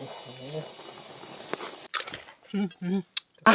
ໂອ້ໂຫ ອືມ ອືມ ອ່ະ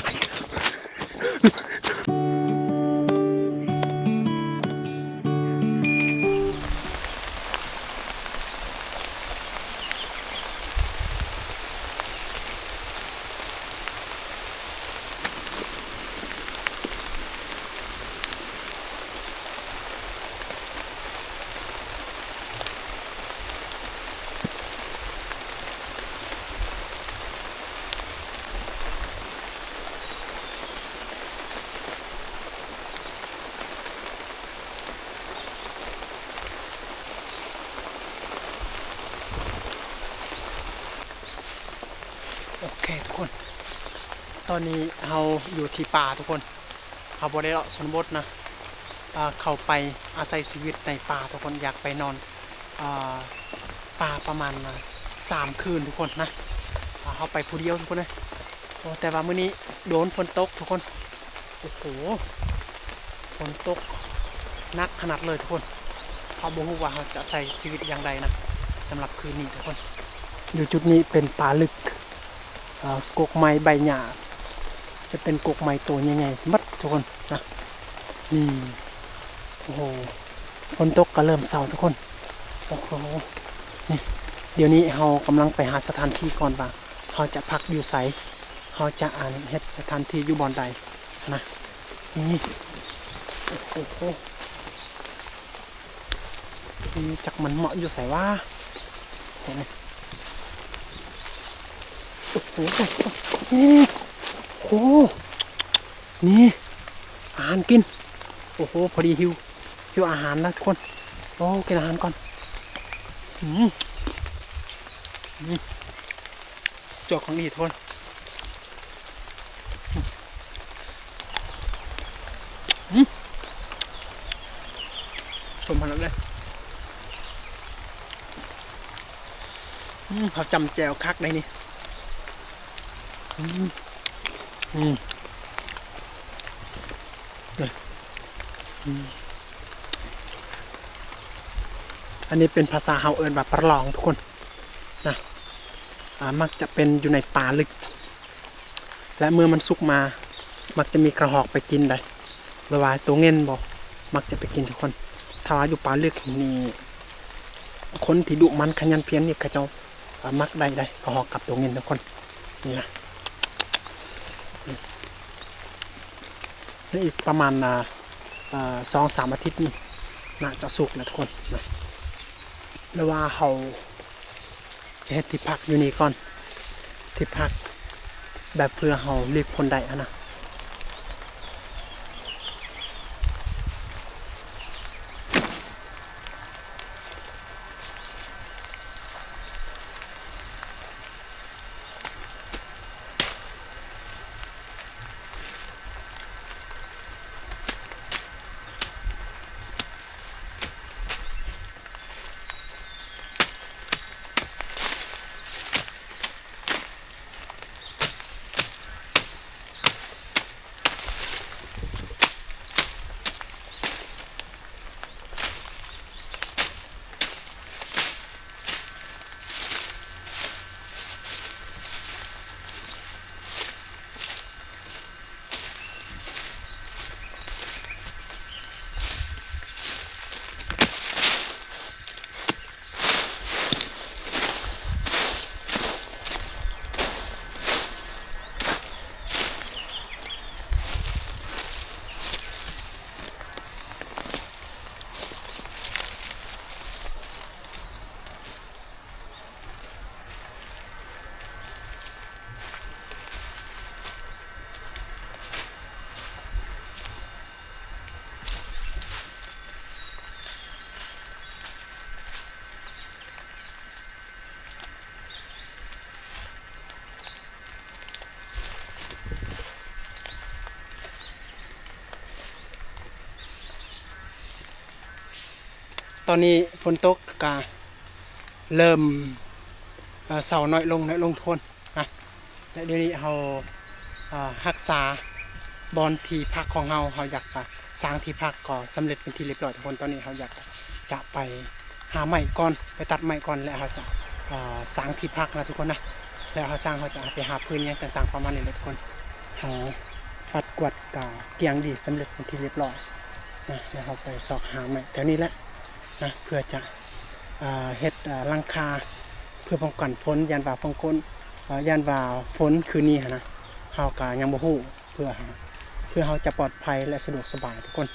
ໂອເຄທຸກຄົນ ຕອນນີ້ເຮົາຢູ່ທີ່ປ່າທຸກຄົນ ເຮົາບໍ່ໄດ້ເລາະຊົນນະບົດນະ ເຂົ້າໄປອາໄສຊີວິດໃນປ່າທຸກຄົນ ຢາກໄປນອນປ່າປະມານສາມຄືນທຸກຄົນນະ ເຮົາໄປຜູ້ດຽວທຸກຄົນເອີຍ. ໂອ້ ແຕ່ວ່າມື້ນີ້ໂດນຝົນຕົກທຸກຄົນ ໂອ້ໂຫ ຝົນຕົກໜັກຂະໜາດເລີຍທຸກຄົນ ເຮົາບໍ່ຮູ້ວ່າເຮົາຈະໃຊ້ຊີວິດຢ່າງໃດນະ ສຳລັບຄືນນີ້ທຸກຄົນ. ຢູ່ຈຸດນີ້ເປັນປ່າລຶກ ເອີ ກົກໄມ້ໃບຫຍ້າ ຈະເປັນກົກໄມ້ໂຕໃຫຍ່ໆໝົດທຸກຄົນນະ ນີ້ ໂອ້ໂຫ ຝົນຕົກກໍເລີ່ມເຊົາທຸກຄົນ ໂອ້ໂຫ ນີ້ ດຽວນີ້ເຮົາກຳລັງໄປຫາສະຖານທີ່ກ່ອນວ່າ ເຮົາຈະພັກຢູ່ໃສ ເຮົາຈະ ອັນ ເຮັດສະຖານທີ່ຢູ່ບ່ອນໃດຫັ້ນນະ ນີ້ ໂອ້ໂຫ ນີ້ ຈັກມັນເໝາະຢູ່ໃສຫວາ ໂອ້ໂຫ ນີ້ ໂອ້ໂຫ ນີ້ ອາຫານກິນ ໂອ້ໂຫ ພໍດີຫິວ ຫິວອາຫານນະທຸກຄົນ ໂອ້ ກິນອາຫານກ່ອນ ອືມ ອືມ ຈວກຂອງດີທຸກຄົນ ອືມ ສົມຂະໜາດເລີຍ ອືມ ເຂົາຈ້ຳແຈ່ວຄັກໃດນີ້ ອືມ ອືມ ນີ້ ອືມ ອັນນີ້ເປັນພາສາເຮົາເອີ້ນວ່າປາຫຼອງທຸກຄົນ ນະ ອາ ມັກຈະເປັນຢູ່ໃນປ່າລຶກ ແລະ ເມື່ອມັນສຸກມາ ມັກຈະມີກະຮອກໄປກິນໄດ໋ ຫຼືວ່າໂຕເຫງັນບໍ ມັກຈະໄປກິນທຸກຄົນ ຖ້າວ່າຢູ່ປ່າລຶກນີ້ ຄົນທີ່ດຸໝັ່ນຂະຫຍັນພຽນນີ້ ເຂົາເຈົ້າ ອາ ມັກໄດ້ໄດ໋ ກະຮອກກັບໂຕເຫງັນທຸກຄົນ ນີ້ນະ ໃນອີກປະມານ ອາ ອາ ສອງສາມອາທິດນີ້ ໜ້າຈະສຸກແລ້ວທຸກຄົນນະ ຫຼືວ່າເຮົາ ຈະເຮັດທີ່ພັກຢູ່ນີ້ກ່ອນ ທີ່ພັກແບບເພື່ອເຮົາຫຼີກພົ້ນໄດ້ຫັ້ນນະ. ຕອນນີ້ຝົນຕົກກະເລີ່ມ ເອີ ເຊົານ້ອຍລົງ ນ້ອຍລົງທຸກຄົນນະ ແລະ ດຽວນີ້ເຮົາ ເອີ ຮັກສາບ່ອນທີ່ພັກຂອງເຮົາ ເຮົາຢາກ ອາ ສ້າງທີ່ພັກກໍສຳເລັດເປັນທີ່ລຽບຮ້ອຍທຸກຄົນ. ຕອນນີ້ເຮົາຢາກຈະໄປຫາໄມ້ກ່ອນ ໄປຕັດໄມ້ກ່ອນ ແລະ ເຮົາຈະ ເອີ ສ້າງທີ່ພັກນະທຸກຄົນນະ. ແລ້ວເຮົາຊ່າງ ເຮົາຈະໄປຫາຟືນຫຍັງຕ່າງໆ ປະມານນີ້ແຫຼະທຸກຄົນ. ເຮົາຟາດກວາດກາກ້ຽງດີ ສຳເລັດເປັນທີ່ລຽບຮ້ອຍນະ. ແລ້ວເຮົາໄປຊອກຫາໄມ້ແຖວນີ້ແຫຼະນະ ເພື່ອຈະ ເຮັດຫຼັງຄາ ເພື່ອປ້ອງກັນຝົນ ຢ້ານວ່າຝົນ ຢ້ານວ່າຝົນຄືນນີ້ຫັ້ນນະ ເຮົາກະຍັງບໍ່ຮູ້ ເພື່ອ ເພື່ອເຮົາຈະປອດໄພ ແລະ ສະດວກສະບາຍທຸກຄົນ.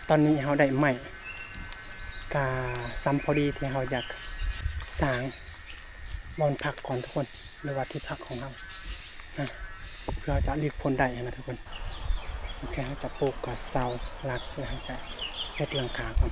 ຕອນນີ້ເຮົາໄດ້ໄມ້ ກະສ່ຳພໍດີທີ່ເຮົາຢາກສ້າງບ່ອນພັກກ່ອນທຸກຄົນ ຫຼືວ່າທີ່ພັກຂອງເຮົານະ ເພື່ອເຮົາຈະຫຼີກພົ້ນໄດ້ຫັ້ນນະທຸກຄົນ. ໂອເຄ ເຮົາຈະປູກກະເສົາຫຼັກ ແລ້ວເຮົາຈະເຮັດຫຼັງຄາກ່ອນ.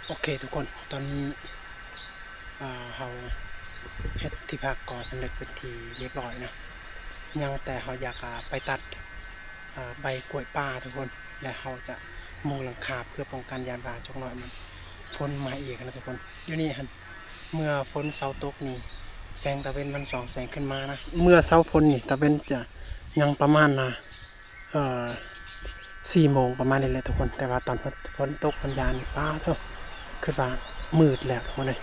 ໂອເຄທຸກຄົນ ຕອນນີ້ ອ່າ ເຮົາເຮັດທີ່ພັກກໍສຳເລັດເປັນທີ່ລຽບຮ້ອຍນະ ຍັງແຕ່ເຮົາຢາກ ອ່າ ໄປຕັດ ອ່າ ໃບກ້ວຍປ່າທຸກຄົນ ແລະ ເຮົາຈະມຸງຫຼັງຄາເພື່ອປ້ອງກັນຢ້ານວ່າຈັກໜ້ອຍມັນຝົນມາອີກນະທຸກຄົນ. ດຽວນີ້ຫັ້ນ ເມື່ອຝົນເຊົາຕົກນີ້ ແສງຕາເວັນມັນສ່ອງແສງຂຶ້ນມານະ. ເມື່ອເຊົາຝົນນີ້ ຕາເວັນຈະຍັງປະມານ ອ່າ ເອີ່ ສີ່ໂມງປະມານນີ້ແຫຼະທຸກຄົນ. ແຕ່ວ່າຕອນຝົນ ຝົນຕົກບັນຍານີ້ ປາໂທ້ ຄືວ່າມືດແລ້ວທຸກຄົນເອີຍ.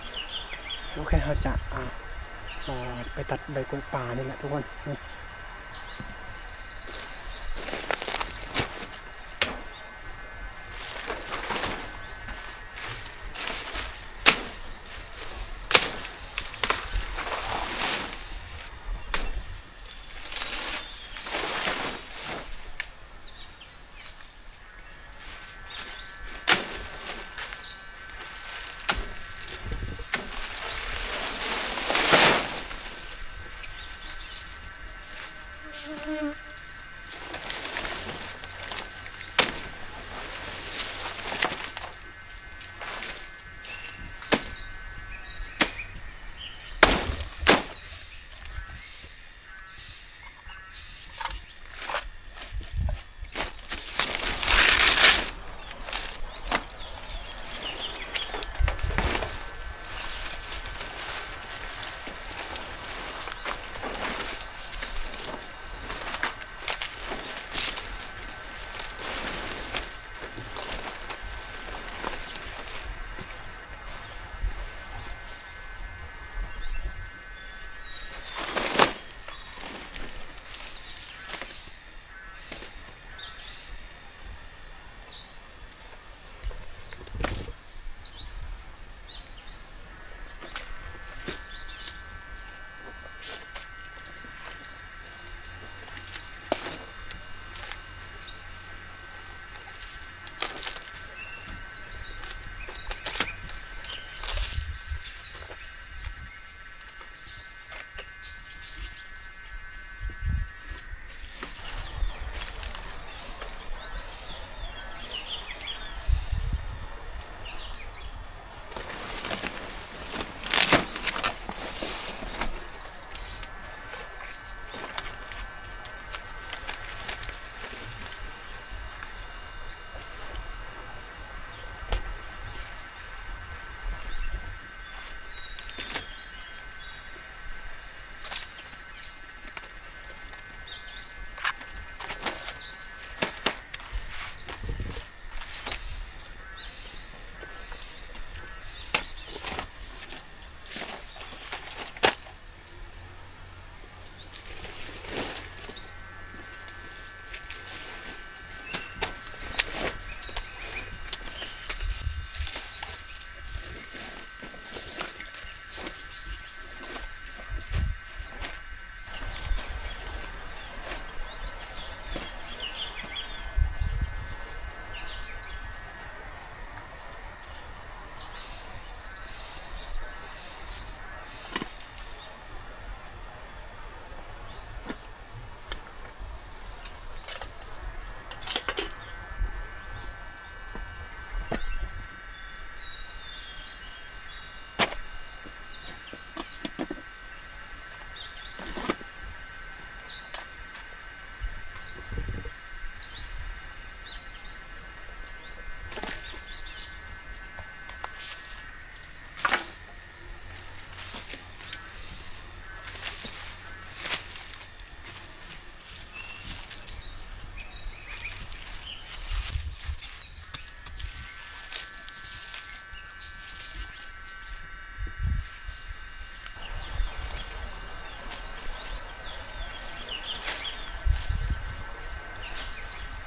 ໂອເຄ ເຮົາຈະ ອ່າ ເອີ່ ໄປຕັດໃບກ້ວຍປ່ານີ້ແຫຼະທຸກຄົນ. ນີ້.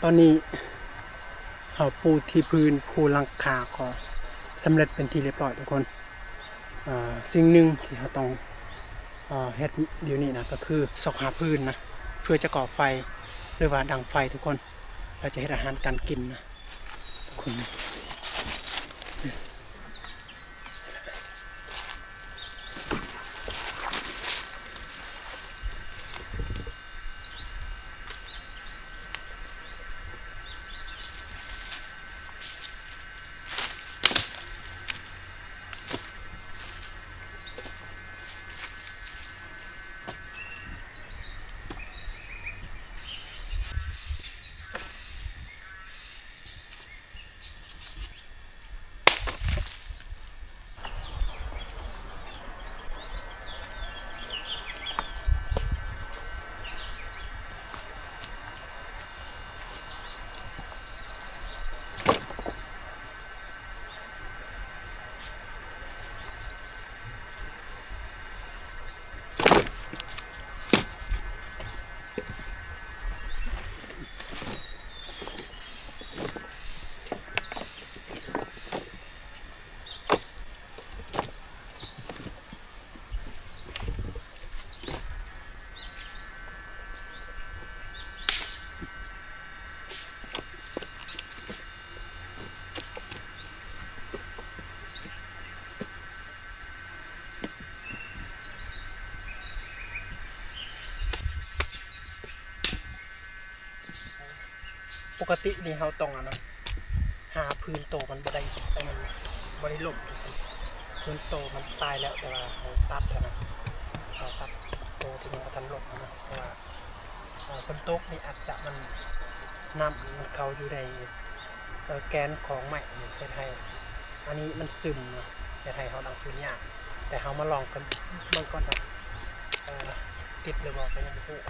ຕອນນີ້ເຮົາປູທີ່ພື້ນ ປູຫຼັງຄາກໍສຳເລັດເປັນທີ່ລຽບຮ້ອຍທຸກຄົນ. ເອີ ສິ່ງໜຶ່ງທີ່ເຮົາຕ້ອງ ເອີ ເຮັດດຽວນີ້ນະ ກໍຄືຊອກຫາຟືນນະ ເພື່ອຈະກໍ່ໄຟ ຫຼືວ່າດັງໄຟທຸກຄົນ ແລ້ວຈະເຮັດອາຫານການກິນນະທຸກຄົນ. ປົກກະຕິນີ້ເຮົາຕ້ອງອັນນັ້ນ ຫາຟືນໂຕມັນບໍ່ໄດ້ ອັນນັ້ນ ບໍ່ໄດ້ລົ້ມ. ຟືນໂຕມັນຕາຍແລ້ວ ແຕ່ວ່າເຮົາຕັດຫັ້ນນະ ເຮົາຕັດໂຕທີ່ມັນບໍ່ທັນລົ້ມຫັ້ນນະ ເພາະວ່າ ເອີ ຝົນຕົກນີ້ອາດຈະມັນ ນ້ຳມັນເຂົ້າຢູ່ໃນ ເອີ ແກນຂອງໄມ້ນີ້ ເຮັດໃຫ້ອັນນີ້ມັນຊຶມເນາະ ເຮັດໃຫ້ເຮົາດັງຟືນຍາກ. ແຕ່ເຮົາມາລອງກັນເບິ່ງກ່ອນເນາະ ເອີ ຕິດຫຼືບໍ່ກໍຍັງບໍ່ຮູ້.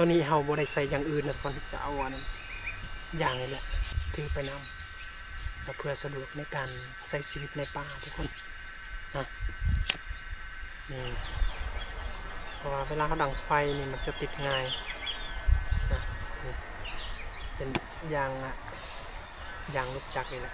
ຕອນນີ້ເຮົາບໍ່ໄດ້ໃສ່ຢ່າງອື່ນນະທຸກຄົນ ຈະເອົາອັນຢ່າງນີ້ແຫຼະຖືໄປນຳ ເພື່ອສະດວກໃນການໃຊ້ຊີວິດໃນປ່າທຸກຄົນນະ. ນີ້ ເພາະວ່າເວລາເຮົາດັງໄຟນີ້ມັນຈະຕິດງ່າຍນະ. ນີ້ເປັນຢາງ ອະ ຢາງລົດຈັກນີ້ແຫຼະ.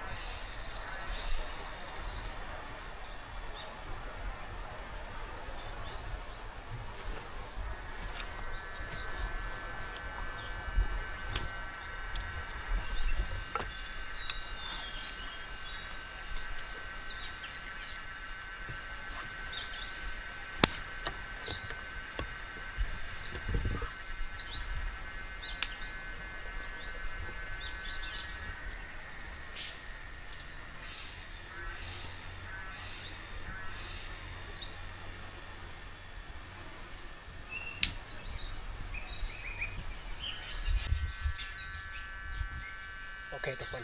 ໂອເຄທຸກຄົນ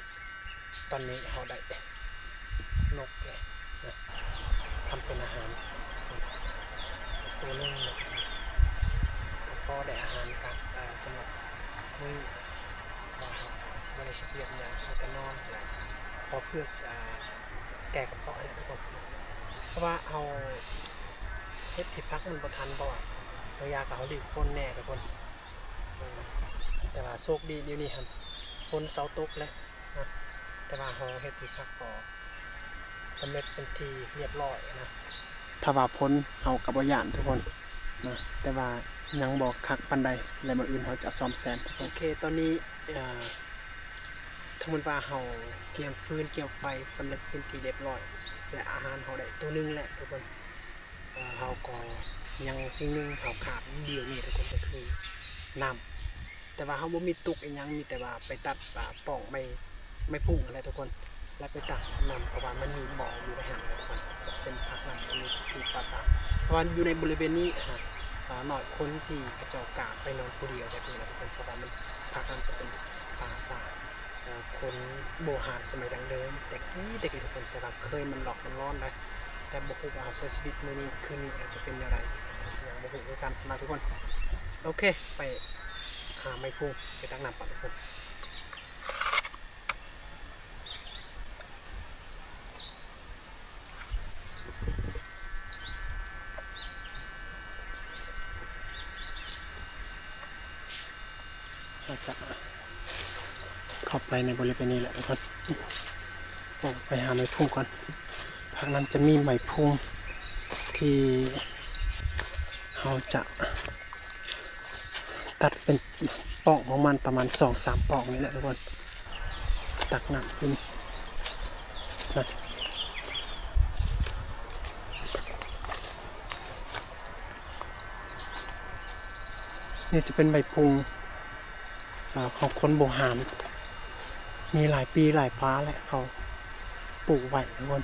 ຕອນນີ້ເຮົາໄດ້ນົກເລີຍນະ ທຳເປັນອາຫານໂຕໜຶ່ງນະ ກໍພໍໄດ້ອາຫານກັບ ເອີ ສຳລັບມື້ນີ້ ເພາະວ່າເຮົາບໍ່ໄດ້ເຮັດວຽກຫຍັງ ມີແຕ່ນອນ ແລະ ພໍເພື່ອ ອາ ແກ້ກະເພາະຫັ້ນແຫຼະທຸກຄົນ. ເພາະວ່າເຮົາເຮັດທີ່ພັກມັນບໍ່ທັນ ເພາະວ່າບາງຢ່າງກໍເຮົາຫຼີກຝົນແດ່ທຸກຄົນ. ເອີ ແຕ່ວ່າໂຊກດີດຽວນີ້ຫັ້ນຝົນເຊົາຕົກແລ້ວນະ ແຕ່ວ່າເຮົາເຮັດທີ່ພັກກໍສຳເລັດເປັນທີ່ລຽບຮ້ອຍນະ. ຖ້າວ່າຝົນເຮົາກໍບໍ່ຢ້ານທຸກຄົນນະ ແຕ່ວ່າຍັງບໍ່ຄັກປານໃດ ແລະ ມື້ອື່ນເຮົາຈະສ້ອມແຊມ. ໂອເຄ ຕອນນີ້ ເອີ ສົມມຸດວ່າເຮົາກຽມຟືນກຽມໄຟສຳເລັດເປັນທີ່ລຽບຮ້ອຍ ແລະ ອາຫານເຮົາໄດ້ໂຕໜຶ່ງແລ້ວທຸກຄົນ. ເອີ ເຮົາກໍຍັງສິ່ງໜຶ່ງເຮົາຂາດດຽວນີ້ທຸກຄົນ ກໍຄືນ້ຳ. ແຕ່ວ່າເຮົາບໍ່ມີຕຸກອີ່ຫຍັງ ມີແຕ່ວ່າໄປຕັດປ່າປ່ອງໄມ້ ໄມ້ພຸ້ງຫັ້ນແຫຼະທຸກຄົນ ແລ້ວໄປຕັກນ້ຳ ເພາະວ່າມັນມີບໍ່ຢູ່ໃນຫັ້ນແຫຼະທຸກຄົນ. ຈະເປັນພາກນ້ຳທີ່ມີທີ່ປ່າສາ ເພາະວ່າຢູ່ໃນບໍລິເວນນີ້ຫັ້ນນະ ໜ້ອຍຄົນທີ່ເຂົາເຈົ້າກ້າໄປນອນຜູ້ດຽວແບບນີ້ນະທຸກຄົນ ເພາະວ່າມັນ ພາກນັ້ນຈະເປັນປ່າສາ ເອີ ຄົນໂບຮານສະໄໝດັ້ງເດີມ ແຕ່ກີ້ແຕ່ກີ້ທຸກຄົນ ແຕ່ວ່າເຄີຍມັນຫຼອກມັນລ້ອນໄດ໋. ແຕ່ບໍ່ຮູ້ວ່າເຮົາໃຊ້ຊີວິດມື້ນີ້ຄືນນີ້ອາດຈະເປັນແນວໃດ ຍັງບໍ່ຮູ້ຄືກັນນະທຸກຄົນ. ໂອເຄ ໄປຫາໄມ້ພຸງ ໄປຕັກນ້ຳກ່ອນທຸກຄົນ. ເຮົາຈະເຂົ້າໄປໃນບໍລິເວນນີ້ແຫຼະທຸກຄົນ. ອອກໄປຫາໄມ້ພຸງກ່ອນ. ພາກນັ້ນຈະມີໄມ້ພຸງທີ່ເຮົາຈະ ຕັດເປັນປ່ອງຂອງມັນປະມານສອງສາມປ່ອງນີ້ແຫຼະທຸກຄົນ. ຕັກນ້ຳກິນນະ. ນີ້ຈະເປັນໃບພຸງ ອາ ຂອງຄົນບູຮານ ມີຫຼາຍປີຫຼາຍປາແລ້ວ ເຂົາປູກໄວ້ທຸກຄົນ.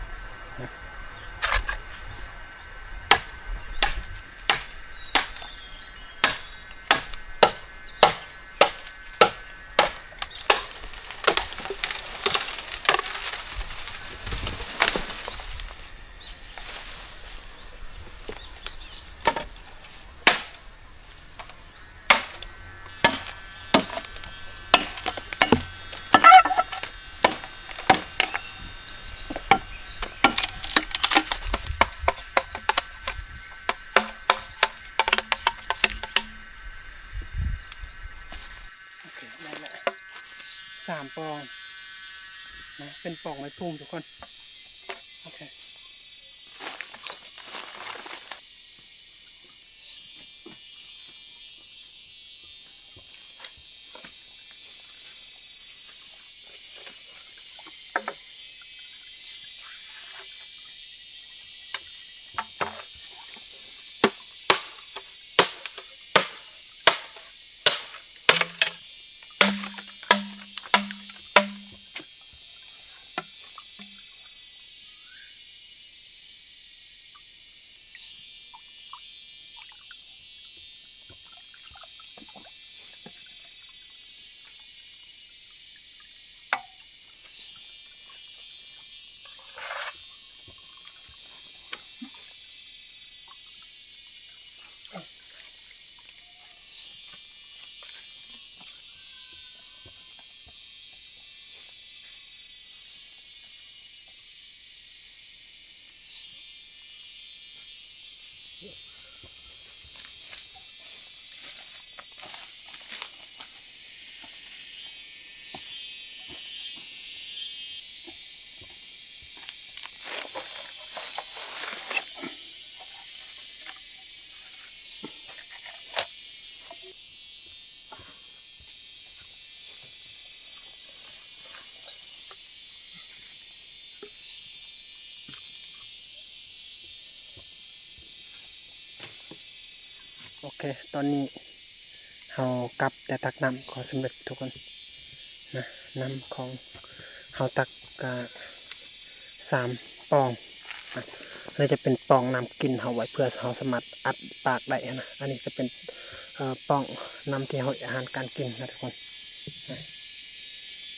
ໂອເຄ ໄດ້ລະ ສາມປ່ອງນະ ເປັນປ່ອງໄມ້ພຸງທຸກຄົນ. ໂອເຄ. ໂອເຄ ຕອນນີ້ເຮົາກັບແຕ່ຕັກນ້ຳກໍສຳເລັດທຸກຄົນນະ. ນ້ຳຂອງເຮົາຕັກກະສາມປ່ອງນະ. ອັນນີ້ຈະເປັນປ່ອງນ້ຳກິນເຮົາໄວ້ ເພື່ອເຮົາສາມາດອັດປາກໄດ້ຫັ້ນນະ. ອັນນີ້ຈະເປັນ ເອີ ປ່ອງນ້ຳທີ່ເຮົາເຮັດອາຫານການກິນນະທຸກຄົນນະ.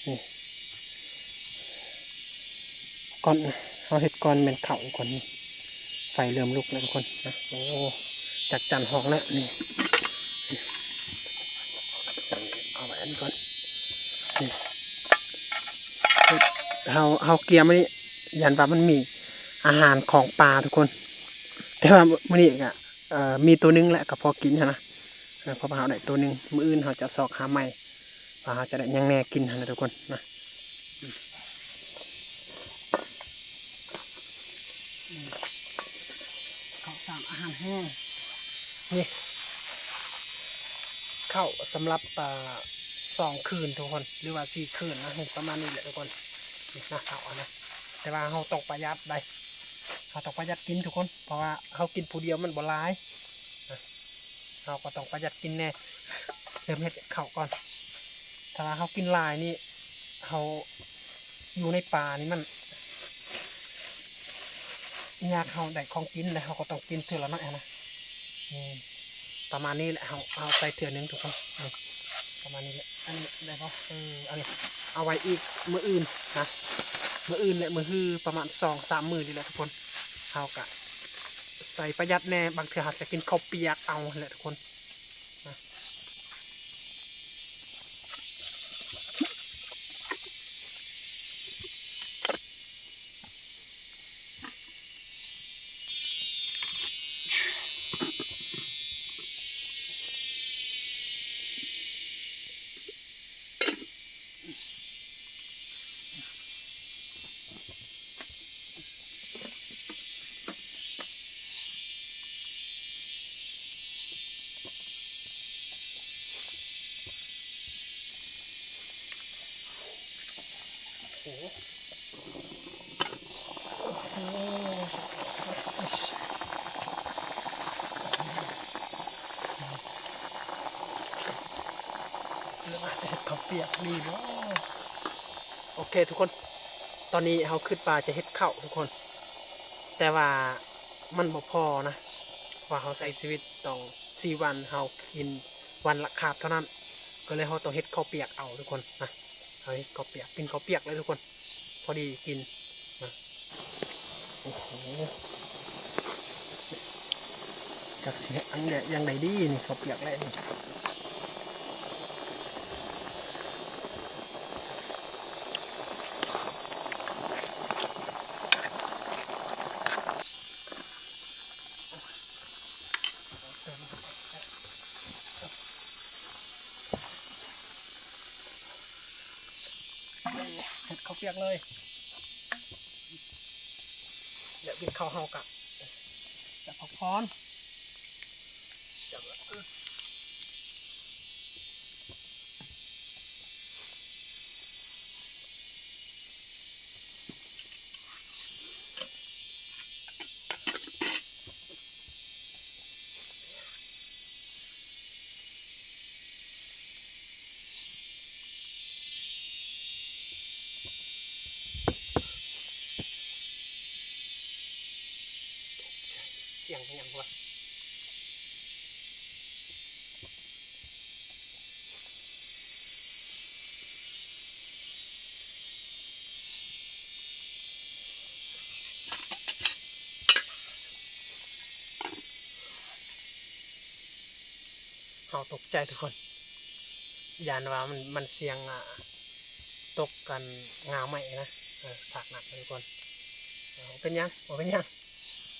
ນີ້ ກ່ອນ ເຮົາເຮັດກ່ອນແມ່ນເຂົ້າກ່ອນນີ້. ໄຟເລີ່ມລຸກແລ້ວທຸກຄົນນະ. ໂອ້ ຈັກຈັ່ນຮ້ອງແລ້ວນີ້. ເອົາໄວ້ອັນນີ້ກ່ອນ. ນີ້ ເຮົາ ເຮົາກຽມອັນນີ້ ຢ້ານວ່າມັນມີອາຫານຂອງປ່າທຸກຄົນ. ແຕ່ວ່າມື້ນີ້ກະ ເອີ ມີໂຕໜຶ່ງແຫຼະ ກໍພໍກິນຫັ້ນນະ. ເອີ ເພາະວ່າເຮົາໄດ້ໂຕໜຶ່ງ ມື້ອື່ນເຮົາຈະຊອກຫາໃໝ່ ວ່າເຮົາຈະໄດ້ຫຍັງແດ່ກິນຫັ້ນນະທຸກຄົນນະ. ອືມ ເຂົ້າສານອາຫານແຫ້ງ ນີ້ ເຂົ້າສຳລັບ ອ່າ ສອງຄືນທຸກຄົນ ຫຼືວ່າສີ່ຄືນນະ ປະມານນີ້ແຫຼະທຸກຄົນ. ນີ້ນະ ເຂົ້າອັນນະ ແຕ່ວ່າເຮົາຕ້ອງປະຢັດໄດ໋ ເຮົາຕ້ອງປະຢັດກິນທຸກຄົນ ເພາະວ່າເຮົາກິນຜູ້ດຽວມັນບໍ່ຫຼາຍນະ. ເຮົາກໍຕ້ອງປະຢັດກິນແດ່ ເລີ່ມເຮັດເຂົ້າກ່ອນ. ຖ້າວ່າເຮົາກິນຫຼາຍນີ້ ເຮົາຢູ່ໃນປ່ານີ້ມັນຍາກ ເຮົາໄດ້ຂອງກິນແລ້ວ ເຮົາກໍຕ້ອງກິນເທື່ອລະໜ້ອຍຫັ້ນນະ. ອືມ ປະມານນີ້ແຫຼະ ເຮົາ ເຮົາໃສ່ເທື່ອໜຶ່ງທຸກຄົນ. ອືມ ປະມານນີ້ແຫຼະ. ອັນນີ້ໄດ້ບໍ່? ເອີ ອັນນີ້ເອົາໄວ້ອີກມື້ອື່ນນະ ມື້ອື່ນ ແລະ ມື້ຮື ປະມານສອງສາມມື້ນີ້ແຫຼະທຸກຄົນ. ເຮົາກະໃສ່ປະຢັດແດ່ ບາງເທື່ອເຮົາຈະກິນເຂົ້າປຽກເອົາຫັ້ນແຫຼະທຸກຄົນ. ໂອ້ໂຫ ຫຼືວ່າຈະເຮັດເຂົ້າປຽກດີບໍ່? ໂອເຄທຸກຄົນ ຕອນນີ້ເຮົາຄິດວ່າຈະເຮັດເຂົ້າທຸກຄົນ ແຕ່ວ່າມັນບໍ່ພໍນະ ເພາະວ່າເຮົາໃຊ້ຊີວິດຕ້ອງສີ່ວັນ ເຮົາກິນວັນລະຄາບເທົ່ານັ້ນ ກໍເລີຍເຮົາຕ້ອງເຮັດເຂົ້າປຽກເອົາທຸກຄົນນະ. ເຮົາເຮັດເຂົ້າປຽກ ກິນເຂົ້າປຽກເລີຍທຸກຄົນ ພໍດີກິນນະ. ໂອ້ໂຫ ຈັກຊິເຮັດອັນໃດ ຢ່າງໃດດີນີ້ ເຂົ້າປຽກແລ້ວນີ້. ເຮັດເຂົ້າປຽກເລີຍ ແລ້ວກິນເຂົ້າເຮົາກະຈະພັກຜ່ອນ. ຕົກໃຈ ສຽງຫຍັງວະ? ເຮົາຕົກໃຈທຸກຄົນ ຢ້ານວ່າມັນ ມັນສຽງ ອ່າ ຕົກກັນງ່າໄມ້ນະ ເອີ ພາກໜັກທຸກຄົນ. ເອີ ບໍ່ເປັນຫຍັງ ບໍ່ເປັນຫຍັງ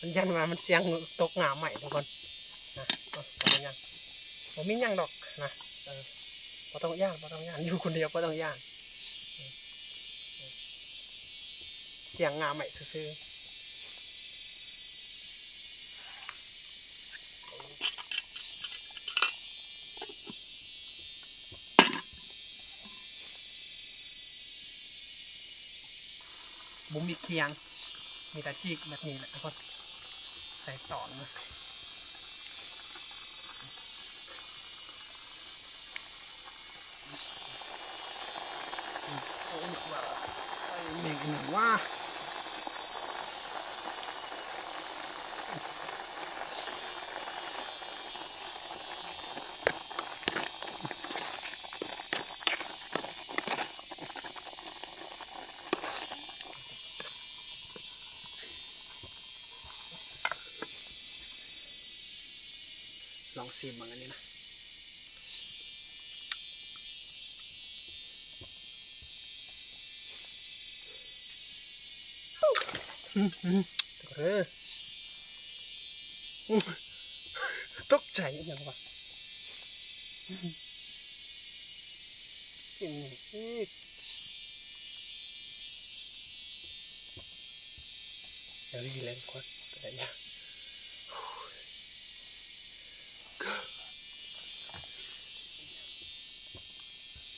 ມັນຢ້ານວ່າມັນສຽງຕົກງ່າໄມ້ທຸກຄົນນະ. ເອີ ບໍ່ເປັນຫຍັງ ບໍ່ມີຫຍັງດອກນະ. ເອີ ບໍ່ຕ້ອງຢ້ານ ບໍ່ຕ້ອງຢ້ານ ຢູ່ຄົນດຽວບໍ່ຕ້ອງຢ້ານ. ສຽງງ່າໄມ້ຊື່ໆ. ບໍ່ມີຄຽງ ມີແຕ່ຈີກແບບນີ້ແຫຼະທຸກຄົນ ໃສ່ຕອນນະ. ໂອ້ຍ ວ່າ ເອົາອີກແມ່ງອີກຫຍັງວະ? ລອງຊີມເບິ່ງອັນນີ້ນະ. ອືມ ອືມ ເອີ ຕົກໃຈອີ່ຫຍັງວະ? ກິນອີກ ດຽວນີ້ແລ່ນກ່ອນ ໄປໄດ້ຍາກ.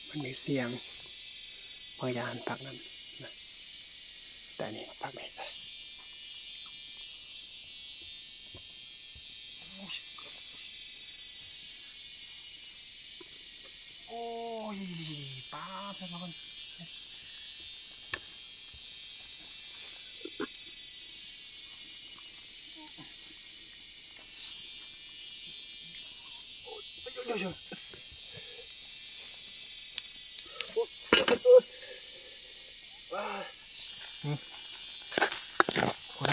ມັນມີສຽງບາງຢ່າງພາກນັ້ນນະ ແຕ່ນີ້ພາກນີ້ ໂອ້ຍ ປາດ ທຸກຄົນ. ໂອ້ຍ ໂອ້ຍ ໂອ້ຍ ອືມ ຄົນ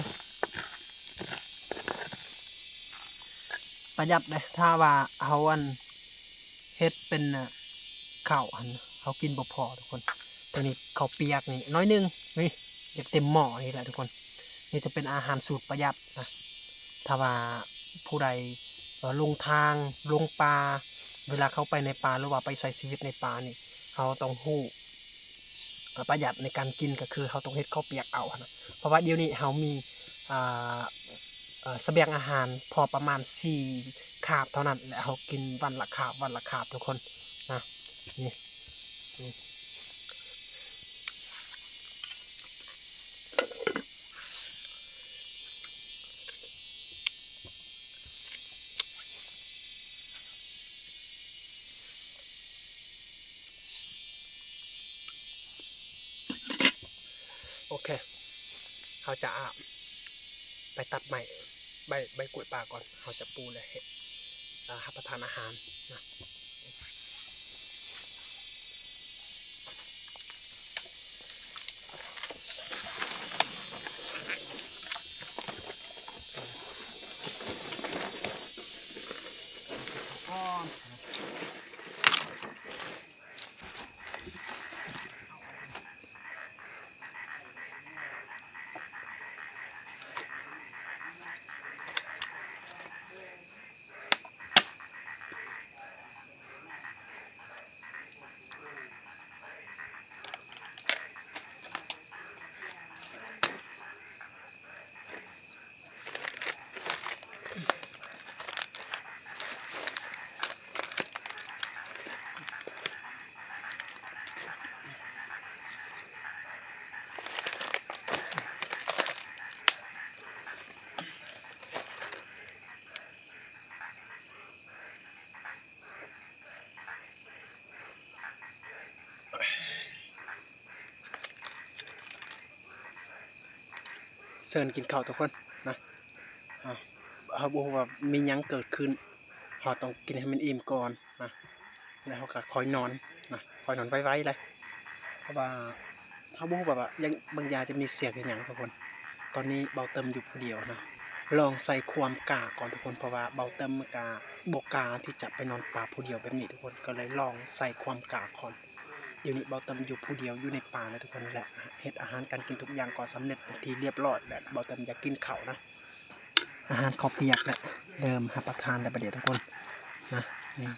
ປະຢັດເດ້. ຖ້າວ່າເຮົາ ອັນ ເຮັດເປັນ ເຂົ້າຫັ້ນ ເຮົາກິນບໍ່ພໍທຸກຄົນ. ໂຕນີ້ເຂົ້າປຽກນີ້ໜ້ອຍໜຶ່ງ ນີ້ຢາກເຕັມໝໍ້ນີ້ແຫຼະທຸກຄົນ. ນີ້ຈະເປັນອາຫານສູດປະຢັດນະ. ຖ້າວ່າຜູ້ໃດ ເອີ ຫຼົງທາງ ຫຼົງປ່າ ເວລາເຂົ້າໄປໃນປ່າ ຫຼືວ່າໄປໃຊ້ຊີວິດໃນປ່ານີ້ ເຮົາຕ້ອງຮູ້ ປະຢັດໃນການກິນ ກໍຄືເຮົາຕ້ອງເຮັດເຂົ້າປຽກເອົາຫັ້ນນະ. ເພາະວ່າດຽວນີ້ເຮົາມີ ອ່າ ເອີ ສະບຽງອາຫານພໍປະມານສີ່ຄາບເທົ່ານັ້ນ ແລະ ເຮົາກິນວັນລະຄາບ ວັນລະຄາບທຸກຄົນນະ. ນີ້ ນີ້ ໂອເຄ ເຮົາຈະ ອາ ໄປຕັດໄມ້ ໃບ ໃບກ້ວຍປ່າກ່ອນ ເຮົາຈະປູແລະເຮັດ ອາ ຮັບປະທານອາຫານນະ. ເຊີນກິນເຂົ້າທຸກຄົນນະ. ເຮົາ ເຮົາບໍ່ຮູ້ວ່າມີຫຍັງເກີດຂຶ້ນ ເຮົາຕ້ອງກິນໃຫ້ມັນອີ່ມກ່ອນນະ ແລ້ວເຮົາກໍຄ່ອຍນອນນະ ຄ່ອຍນອນໄວໆເລີຍ. ເພາະວ່າເຮົາບໍ່ຮູ້ວ່າ ວ່າ ຢ່າງບາງຢ່າງຈະມີສຽງອີ່ຫຍັງທຸກຄົນ. ຕອນນີ້ເບົາເຕີມຢູ່ຜູ້ດຽວນະ ລອງໃສ່ຄວາມກ້າກ່ອນທຸກຄົນ ເພາະວ່າເບົາເຕີມກໍບໍ່ກ້າທີ່ຈະໄປນອນປ່າຜູ້ດຽວແບບນີ້ທຸກຄົນ ກໍເລີຍລອງໃສ່ຄວາມກ້າກ່ອນ. ດຽວນີ້ເບົາເຕີມຢູ່ຜູ້ດຽວຢູ່ໃນປ່ານະທຸກຄົນ ແລະ ເຮັດອາຫານການກິນທຸກຢ່າງກໍສຳເລັດເປັນທີ່ລຽບຮ້ອຍ ແລະ ເບົາເຕີມຢາກກິນເຂົ້ານະ. ອາຫານເຂົ້າປຽກແຫຼະ ເລີ່ມຮັບປະທານແລ້ວບັດນີ້ທຸກຄົນນະ. ນີ້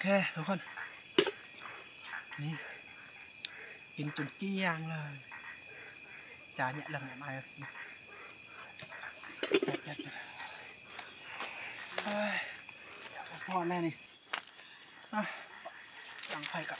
ເຄທຸກຄົນ ນີ້ ກິນຈົນກ້ຽງເລີຍ ຈານເຍາະເລີຍ ມາເລີຍ ເອີຍ ພໍແລ້ວນີ້ ອ່ະ ຕັ້ງໄຟກ່ອນ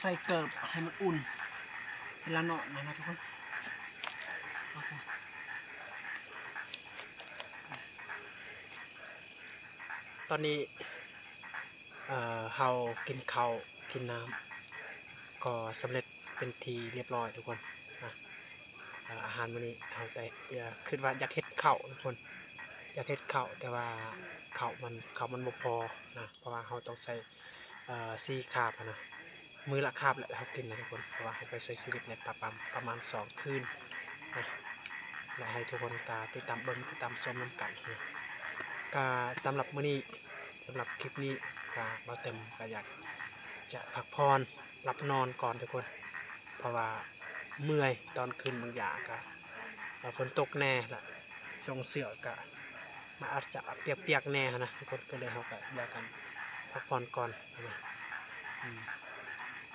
ໃສ່ເກີບໃຫ້ມັນອຸ່ນ ເວລານອນນະ ນະທຸກຄົນ. ຕອນນີ້ ເອີ ເຮົາກິນເຂົ້າກິນນ້ຳກໍສຳເລັດເປັນທີ່ລຽບຮ້ອຍທຸກຄົນນະ. ເອີ ອາຫານມື້ນີ້ເຮົາແຕ່ ຄິດວ່າຢາກເຮັດເຂົ້າທຸກຄົນ ຢາກເຮັດເຂົ້າ ແຕ່ວ່າເຂົ້າມັນ ເຂົ້າມັນບໍ່ພໍນະ ເພາະວ່າເຮົາຕ້ອງໃຊ້ ເອີ ສີ່ຄາບຫັ້ນນະ ມື້ລະຄາບແຫຼະເຮົາກິນນະທຸກຄົນ ເພາະວ່າເຮົາໄປໃຊ້ຊີວິດໃນປ່າປະມານສອງຄືນນະ ແລະ ໃຫ້ທຸກຄົນກະຕິດຕາມເບິ່ງຕິດຕາມຊົມນຳກັນນະ. ກະສຳລັບມື້ນີ້ ສຳລັບຄລິບນີ້ກະບ່າວເຕັມກະຢາກຈະພັກຜ່ອນ ຫຼັບນອນກ່ອນທຸກຄົນ ເພາະວ່າເມື່ອຍ ຕອນຄືນບາງຢ່າງກະຝົນຕົກແດ່ ລະສົ່ງເສື້ອກະ ມັນອາດຈະປຽກໆແດ່ຫັ້ນນະທຸກຄົນ ກໍເລີຍເຮົາກໍຢາກກັນພັກຜ່ອນກ່ອນນະ. ອືມ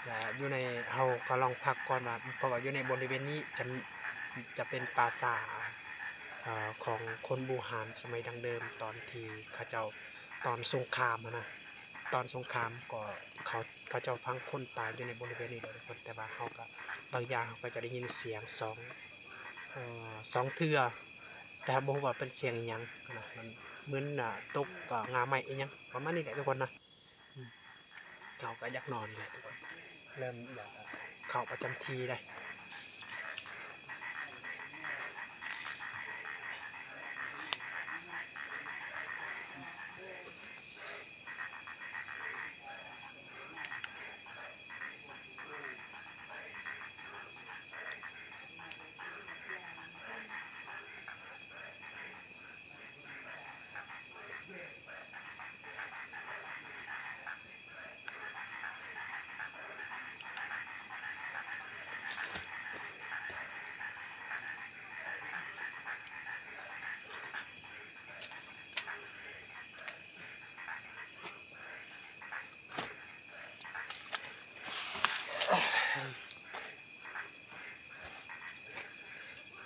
ແລະ ຢູ່ໃນ ເຮົາກໍລອງພັກກ່ອນວ່າ ເພາະວ່າຢູ່ໃນບໍລິເວນນີ້ຈະ ຈະເປັນປ່າຊ້າ ເອີ ຂອງຄົນບູຮານສະໄໝດັ້ງເດີມ ຕອນທີ່ເຂົາເຈົ້າ ຕອນສົງຄາມຫັ້ນນະ ຕອນສົງຄາມກໍເຂົາ ເຂົາເຈົ້າຝັງຄົນຕາຍຢູ່ໃນບໍລິເວນນີ້ເດີທຸກຄົນ ແຕ່ວ່າເຮົາກໍ ບາງຢ່າງເຮົາກໍຈະໄດ້ຍິນສຽງສອງ ເອີ ສອງເທື່ອ ແຕ່ເຮົາບໍ່ຮູ້ວ່າເປັນສຽງອີ່ຫຍັງນະ ມັນເໝືອນ ອາ ຕົກ ອາ ງ່າໄມ້ອີ່ຫຍັງປະມານນີ້ແຫຼະທຸກຄົນນະ. ອືມ ເຮົາກໍຢາກນອນແຫຼະທຸກຄົນ ເລີ່ມຢາກເຂົ້າປະຈຳທີ່ແລ້ວ.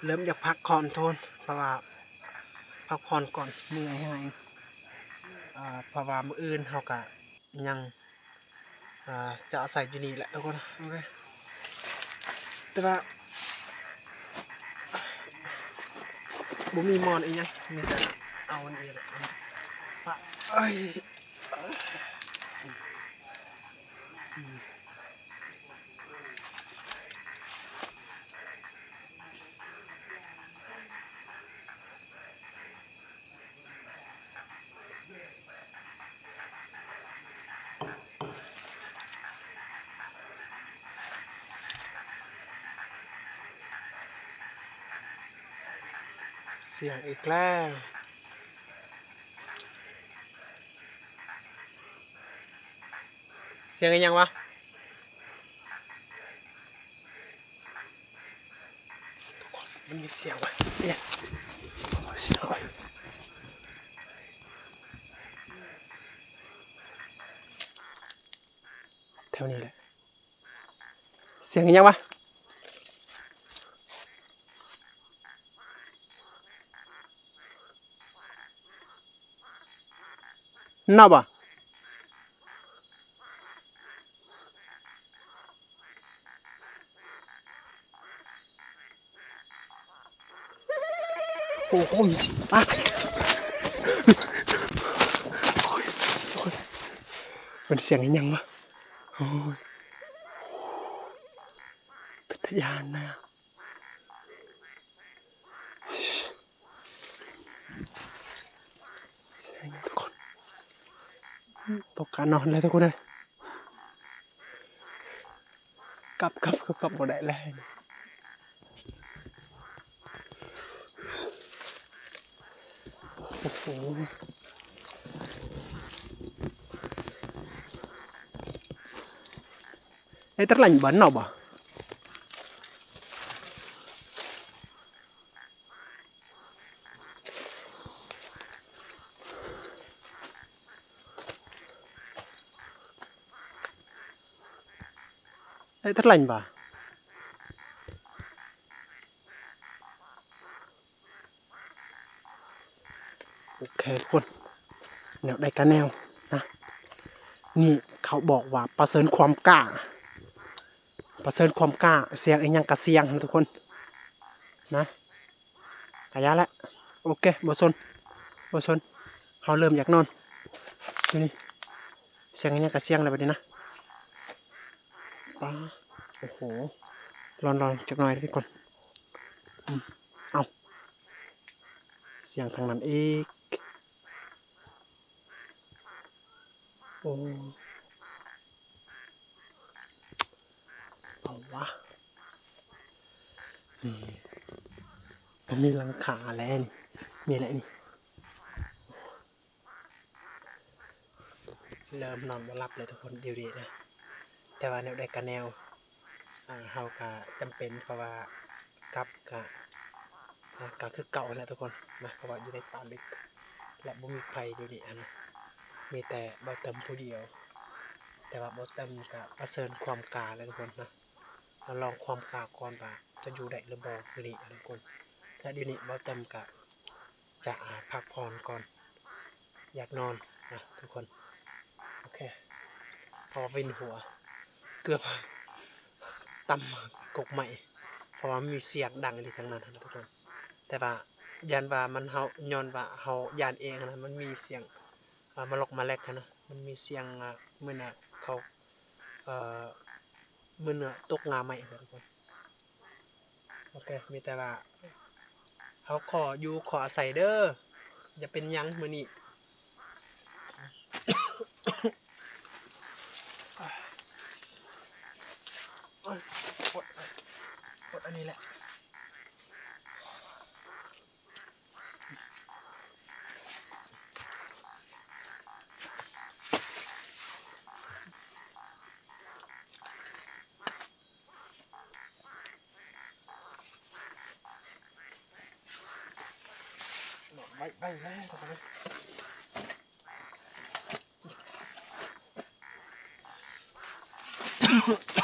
ເລີ່ມຢາກພັກຜ່ອນໂທນ ເພາະວ່າພັກຜ່ອນກ່ອນ ເມື່ອຍແຮງ ເພາະວ່າມື້ອື່ນເຮົາກະຍັງ ຈະອາໄສຢູ່ນີ້ແຫຼະທຸກຄົນ ໂອເຄ ແຕ່ວ່າບໍ່ມີໝອນອີ່ຫຍັງ ມີແຕ່ເອົາອັນນີ້ແຫຼະ ປະ ເອີຍ. ສຽງອີກແລ້ວ. ສຽງອີ່ຫຍັງວະ? ທຸກຄົນ ມັນມີສຽງວະ ເອີຍ ສຽງ ແຖວນີ້ແຫຼະ ສຽງອີ່ຫຍັງວະ? ເນາະບໍ່? ໂອ້ໂຫ ອ້າ ໂອ້ຍ ໂອ້ຍ ມັນສຽງອີ່ຫຍັງວະ? ໂອ້ຍ ເປັນຕາຢ້ານນະ. ສຽງອີ່ຫຍັງທຸກຄົນ? ຕົກກະນອນແລ້ວທຸກຄົນເອີຍ. ກັບ ກັບ ກັບ ກັບບໍ່ໄດ້ແລ້ວ. ໂອ້ໂຫ ໄອ້ຕະໄລບ້ານເນາະບໍ່? ໄດ້ເທົ່າໃດບາດ? ໂອເຄທຸກຄົນ ແນວໃດກະແນວນະ. ນີ້ເຂົາບອກວ່າປະເຊີນຄວາມກ້າ ປະເຊີນຄວາມກ້າ ສຽງອີ່ຫຍັງກະສຽງນະທຸກຄົນນະ. ກະຢ່າແຫຼະ ໂອເຄ ບໍ່ສົນ ບໍ່ສົນ ເຮົາເລີ່ມຢາກນອນ. ດຽວນີ້ສຽງອີ່ຫຍັງກະສຽງແລ້ວບາດນີ້ນະ. ປ້າ ໂອ້ໂຫ ລອນໆຈັກໜ້ອຍເດີທຸກຄົນ. ອືມ ເອົ້າ ສຽງທາງນັ້ນອີກ. ໂອ້ ເອົາວະ ນີ້ ມັນມີຫຼັງຄາແລ້ວນີ້ ນີ້ແຫຼະນີ້. ເລີ່ມນອນບໍ່ຫຼັບເລີຍທຸກຄົນ ດຽວນີ້ນະ. ແຕ່ວ່າແນວໃດກະແນວ ອ່າ ເຮົາກະຈຳເປັນ ເພາະວ່າກັບກະ ອ່າ ກະຄືເກົ່າຫັ້ນແຫຼະທຸກຄົນນະ ເພາະວ່າຢູ່ໃນປ່າເລິກ ແລະ ບໍ່ມີໃຜດຽວນີ້ຫັ້ນນະ ມີແຕ່ບ່າວເຕີມຜູ້ດຽວ. ແຕ່ວ່າບ່າວເຕີມກະປະເຊີນຄວາມກ້າແຫຼະທຸກຄົນນະ. ມາລອງຄວາມກ້າກ່ອນວ່າຈະຢູ່ໄດ້ຫຼືບໍ່ມື້ນີ້ນະທຸກຄົນ. ແລະ ດຽວນີ້ບ່າວເຕີມກະຈະ ອ່າ ພັກຜ່ອນກ່ອນ ຢາກນອນນະທຸກຄົນ. ໂອເຄ ເພາະວ່າວິນຫົວ ເກືອບຕຳກົກໄມ້ ເພາະວ່າມັນມີສຽງດັງຢູ່ທາງນັ້ນນະທຸກຄົນ. ແຕ່ວ່າຢ້ານວ່າມັນ ເຮົາ ຍ້ອນວ່າເຮົາຢ້ານເອງຫັ້ນນະ ມັນມີສຽງ ອ່າ ມາລັອກມາແລັກຫັ້ນນະ ມັນມີສຽງ ອ່າ ເໝືອນ ອ່າ ເຂົາ ເອີ ເໝືອນຕົກງ່າໄມ້ຫັ້ນນະທຸກຄົນ. ໂອເຄ ມີແຕ່ວ່າເຮົາຂໍຢູ່ຂໍອາໄສເດີ ຢ່າເປັນຫຍັງມື້ນີ້. ໂອ້ຍ ປົດ ປົດອັນນີ້ແຫຼະ. ໄປ ໄປ ໄປ ໄປ.